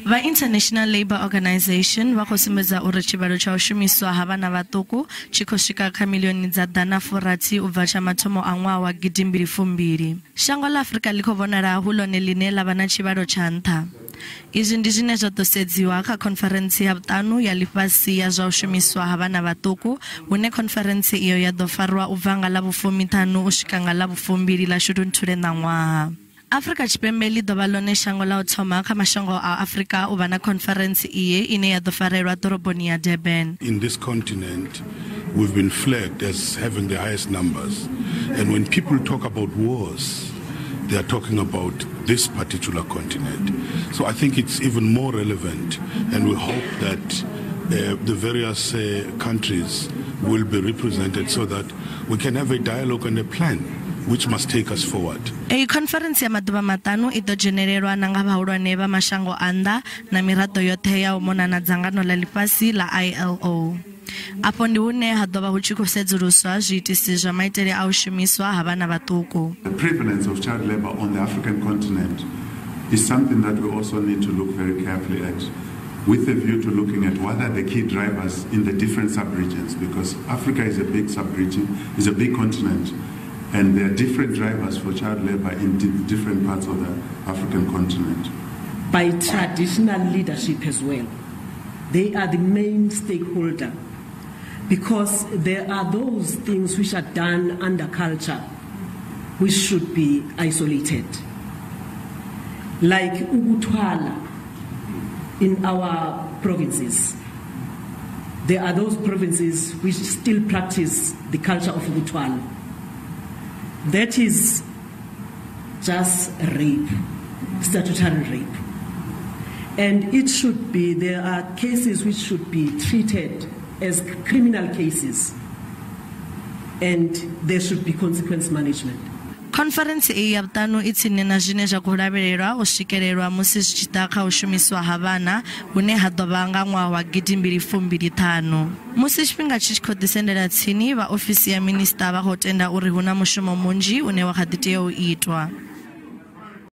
Vha International Labour Organization vha khou sumbedza uri tshivhalo tsha u shumiswa ha vhana vhaṱuku tshi khou swika kha miḽioni dza 160 u bva tsha mathomo a ṅwaha wa 2020. Shango ḽa Afrika ḽi khou vhonala hu ḽone ḽine ḽa vha na tshivhalo tsha nṱha. Izwi ndi zwine zwa ḓo sedziwa kha khonferentsi ya vhuṱanu ya ḽifhasi ya zwa u shumiswa ha vhana vhaṱuku, hune khonferentsi iyo ya ḓo farwa u bva nga ḽa vhufumiṱhanu u swika nga ḽa vhufumbili ḽa Shundunthule ṋaṅwaha. Afrika Tshipembe ḽi ḓo vha ḽone shango ḽa u thoma kha mashango a Afrika u vha na khonferentsi iyi ine ya ḓo farelwa ḓoroboni ya Durban. In this continent, we've been flagged as having the highest numbers. And when people talk about wars, they are talking about this particular continent. So I think it's even more relevant, and we hope that the various countries will be represented so that we can have a dialogue and a plan which must take us forward. Eyi khonferentsi ya maḓuvha maṱanu i ḓo dzhenelelwa na nga vhahulwane vha mashango a nnḓa na miraḓo yoṱhe ya u mona na dzangano ḽa ḽifhasi ḽa ILO. Afho ndi hune ha ḓo vha hu tshi khou sedzuluswa zwiitisi zwa maitele a u shumiswa ha vhana vhaṱuku. The prevalence of child labor on the African continent is something that we also need to look very carefully at, with a view to looking at what are the key drivers in the different sub-regions, because Africa is a big sub-region, is a big continent, and there are different drivers for child labor in different parts of the African continent. By traditional leadership as well. They are the main stakeholder, because there are those things which are done under culture which should be isolated. Like ukuthwala in our provinces. There are those provinces which still practice the culture of ukuthwala. That is just rape, statutory rape. And it should be, there are cases which should be treated as criminal cases, and there should be consequence management. Khonferentsi iyi ya vhuṱanu i tsini na zwine zwa khou lavhelelwa u swikelelwa musi zwi tshi ḓa kha u shumiswa ha vhana, hune ha ḓo vha nga ṅwaha wa 2025. Musi tshifhinga tshi tshi khou ḓi sendela tsini, vha ofisi ya minisiṱa vha khou tenda uri hu na mushumo munzhi une wa kha ḓi tea u itwa.